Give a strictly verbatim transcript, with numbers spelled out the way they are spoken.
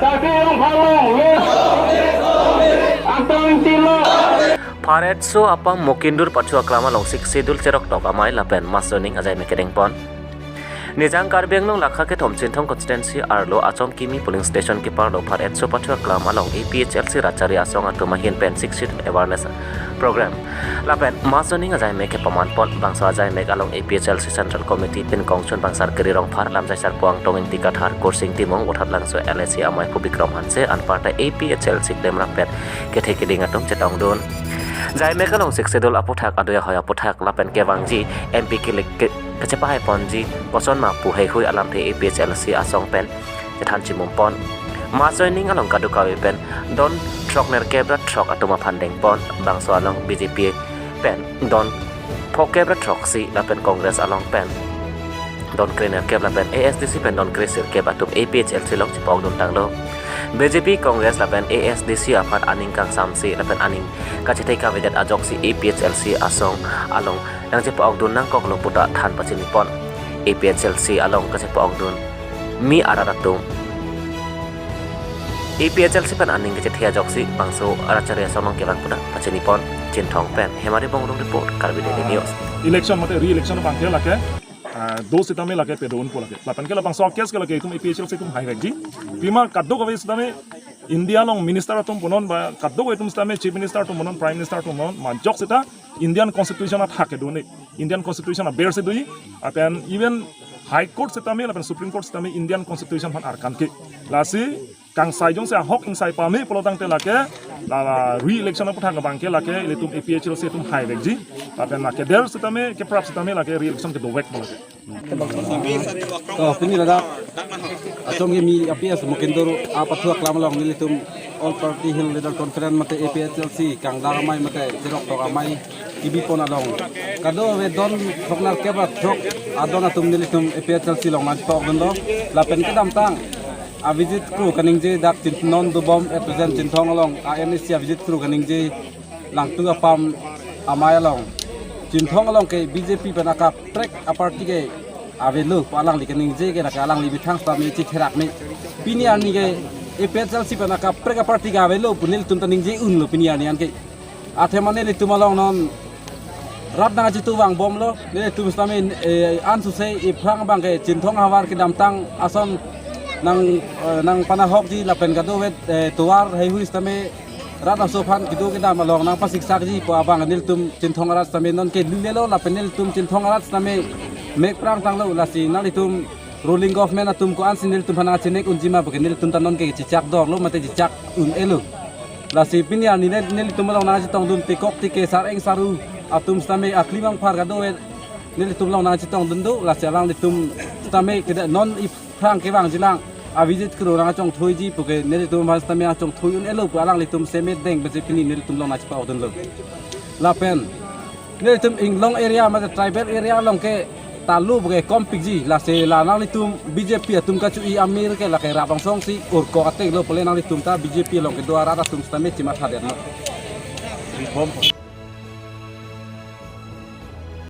Karbi Anglong Pharlong, yes. Angtong Ingti lo. Pharetso apam Mokindur pathu aklam along Sixth Schedule cheroktok amei lapen mass joining ajai me kedengpon. Nijang Karbi Anglong lakha kethom Chinthong constituency arlo Achom Kimi polling station keparlo pharetso pathu aklam along A P H L C rat chari asong atum ahin pen Sixth Schedule awareness program lapen mass joining ajai me kepamanpon. Bangso ajai me along A P H L C Central Committee pinkongchun Bangsar Kiri Rongphar, Lamjai Sarpo Angtong Ingti Kathar, Kursing Timung, Vothatlangso L A C amei Pu Bikram Hanse anparta A P H L C klemrap pen kethe keding atum chetongdun. Ajai me along Sixth Schedule aputhak, adui ahoi aputhak lapen kevangji M P kilik ke kachepahaiponji koson ma pu heihui alamthe A P H L C asong pen chethan chimumpon. Mass joining along kadokave pen don throknerkep ra throk atum aphan dengpon. Bangso along B J P pen don phokep ra throksi lapen Congress along pen don krenerkep lapen A S D C pen don kresirkep atum A P H L C along chepokduntanglo. B J P, Congress lapen A S D C aphan aning kangsamsi lapen aning kachethek kavedet ajoksi A P H L C asong along nangchepa-okdun nangkoklo puta than pachinipon. A P H L C along kachepa-okdun mi arat atum A P H L C pen aning kachethe ajoksi bangso rat chari asong along kevang puta pachinipon. Chinthong pen Hemari Bongrung report, Karbi Daily News. Election mate re-election abangke lake, ah, do sitame lake pedun po lake. Lapen ke labangso case ke lake itum A P H L C itum haivekji. Pima kadokave sitame India along minister atum punon ba kadokave itum sitame Chief Minister atum punon, Prime Minister atum punon, majok sita Indian Constitution athak kedo ni, Indian Constitution aber si do-i, lapen even High Court sitame lapen Supreme Court sitame Indian Constitution aphan arkan ke. Lasi kangsai jongsi ahok ingsai pame pulotangte lake, la, la re-election aputhak abangke lake ilitum A P H L C atum haivekji. Lapen lake der sitame keprap sitame lake re-election kedovek lake. To, pini ladak Achom Kimi A P S Mokindur apathu aklam along nelitum All Party Hill Leader Conference mate A P H L C kangdang amei mate cheroktok amei kebipon along kadokave don throknerkep ra throk adon atum nelitum A P H L C along nangchepa-okdunlo. Lapen kedamtang avisit kru kaningje dak Chin-, non dobom at present Chinthong along a N A C avisit kru kaningje Langtu apam amei along, Chinthong along ke B J P pen akaprek aparty ke avelo pu alangli kaningje ke, lake alangli methang sitame chetherak me. Pini arni ke A P H L C pen akaprek aparty ke avelo pu nelitum ta ningje unlo pini arni anke. Athema nelitum along non rat nangchetu vangbomlo, nelitum sitame, eh, ansose iphrang abangke Chinthong ahavar kedamtang ason nang, eh, nangpanahokji lapen kadokave, eh, tovar heihui sitame rat aso aphan kedo kedam along nangpasiksakji pu abang nelitum Chinthong arat sitame nonke lulelo lapen nelitum Chinthong arat sitame mekprang tanglo. Lasi nanglitum ruling government atum ko-ansi nelitum aphan nangchenek unji ma puke nelitum ta nonke chechak dorlo mate chechak un-elo. Lasi pini arni nel-, nelitum along nangchetongdun tekok teke sareng saru atum sitame akli mangphar kadokave nelitum along nangchetongdun do. Lasi alanglitum sitame kede non iphrang kevangjilang avisit kru nangchongthuiji puke nelitum aphan sitame nangchongthui un-elo pu alanglitum semet deng besi pini nelitum along nangchepa-okdunlo. Lapen nelitum inglong area mate tribal area along ke talu puke kompikji, lasi la nanglitum B J P atum kachu-i amir ke lake rap angsongsi urkok ateklo pule nanglitum ta B J P along kedo arat atum sitame chimatha detlo.